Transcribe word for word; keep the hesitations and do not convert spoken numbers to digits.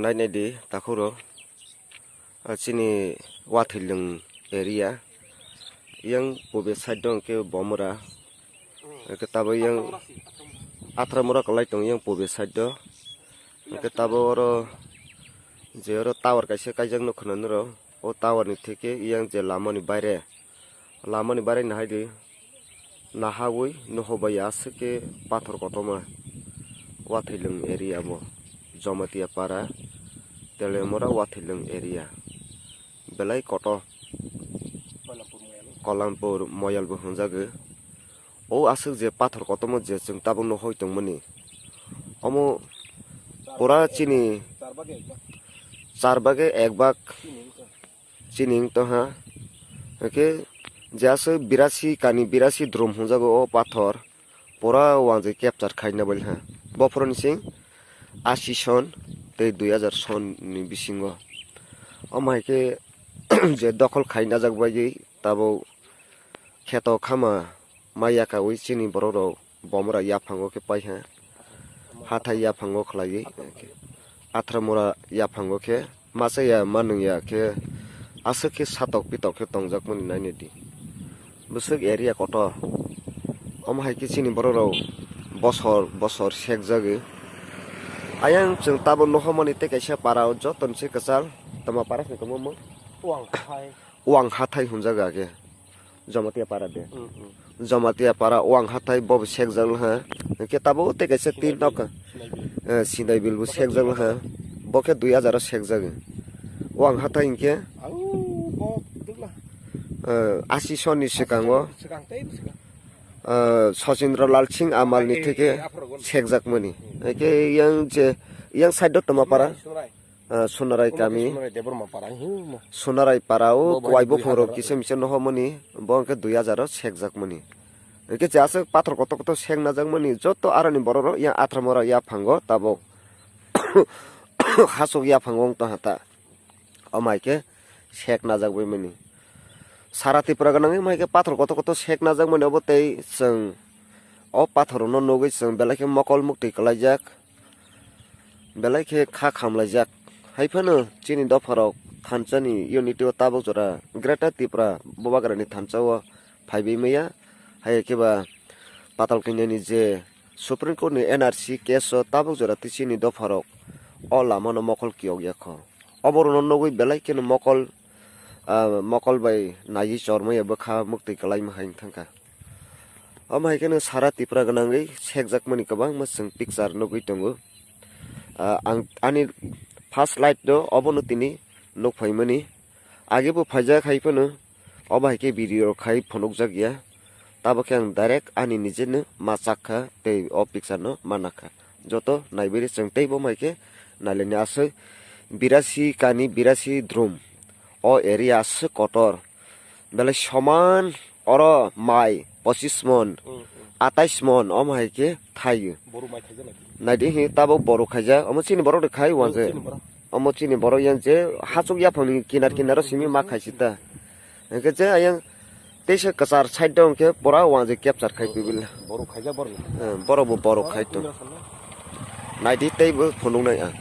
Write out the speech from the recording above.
Nai nai di, takhu rao. A, chini Wathoilung area. Yang pobe side do hing khe Bomora. Hing khe tabo yang Athramora kalai tong yang pobe side do. Hing khe tabo oro je oro tower kaisa kaijak no khna nrao. O tower ni theke yang je lama ni baire. Lama ni baire nahai di. Nahawi nuho bai aswk khe pathor kotorma. Wathoilung area bo. Jamatia para, Telemora Wathoilung area. Belai kotor. Kolampur Moyal bo hwnjago. O aswk je pathor kotorma je chwng tabuk nuhoi tongmani. Omo pura chini char bage ek bag chini wng tong ha. Hwnkhe je aswk birasi kani birasi drum hwnjago o pathor. Pura wang je capture khaina bai ha. Bophoro ni sing asi son tei dui hajar son ni bisingo. Omo hai khe je dokhol khaina jak bai tabo kheto khama mai ya kawi chini borok rok Bomora yaphango khe pai ha. Hathai yaphango khlaiwi. Athramora yaphango khe masa ya manung ya khe aswk khe satok pitok khe tongjakmani nainai di. Bwswk area kotor. Omo hai khe chini borok rok bosor bosor sekjagwi. Ayang chwng tabuk nuhomani tei kaisa para o joto ni se kwchal. Tama para se tongmo mo? Wang hathai. Wang hathai hwnjago age. Jamatia para de. Jamatia para wang hathai bo bo sekjak ha. Hwnkhe tabuk tei kaisa tin nok, Sinai bil bo sekjak ha. Bo khe dui hajar o sekjak. Wang hathai hwnkhe asi son ni swkang o Sachindra Lal Singh Amal ni theke sekjakmani. Hwnkhe yang je, yang side o tongma para? Sonarai kami. Sonarai para o kuai buphang rok kisa misa nuhomani, bo hwnkhe dui hajar o sekjakmani. Hwnkhe je aswk pathor kotor kotor seknajakmani joto aroni borok rok yang Athramora yaphango tabuk. Hasuk yaphango wng tong ha ta. Omo hai khe seknajak bai mani. Sara Tripura gwnangwi omo hai khe pathor kotor kotor seknajakmani obo tei chwng o pathor rokno nugwi chwng belai khe mokol muktwi kwlaijak. Belai khe kha khamlaijak. Hai phano chini dopharok thansa ni unity o tabuk jora Greater Tripura bubagra ni thansa o phaibai maya. Hai khe ba Patal Kanya ni je Supreme Court ni N R C case o tabuk jora tei chini dopharok o lama no mokol kiyok ya kho. Obo rokno nugwi belai kheno mokol, mokol bai naiwi chormai ya bwkha muktwi kwlaima hai wng thang kha. Omo hai kheno sara Tripura gwnangwi sekjakmani kwbangma chwng picture nugwi tongo. Ang ani first light no obono tini nukphaimani. Age bo phaijak hai phano, obo hai khe video rok khai phunukjak ya. Tabo khe ang direct ani nijeno ma chak kha tei o picture no ma nak kha. Joto naibairi chwng teibo mai khe nailaini aswk birasi kani birasi drum. O area aswk kotor. Belai soman oro mai pochis mon, atais mon, omo hai khe thai o. Nai di hi tabuk boru khaijak, omo chini borok ni khai uanse. Omo chini borok yang je hachuk yaphang ni kinar kinar o simi ma khaisi ta. Hingkhe je ayang teisa kwchar side o hingkhe pura uanse capture khai pibil. Borok bo boru khai tong. Nai di teibo phunuk nai ang.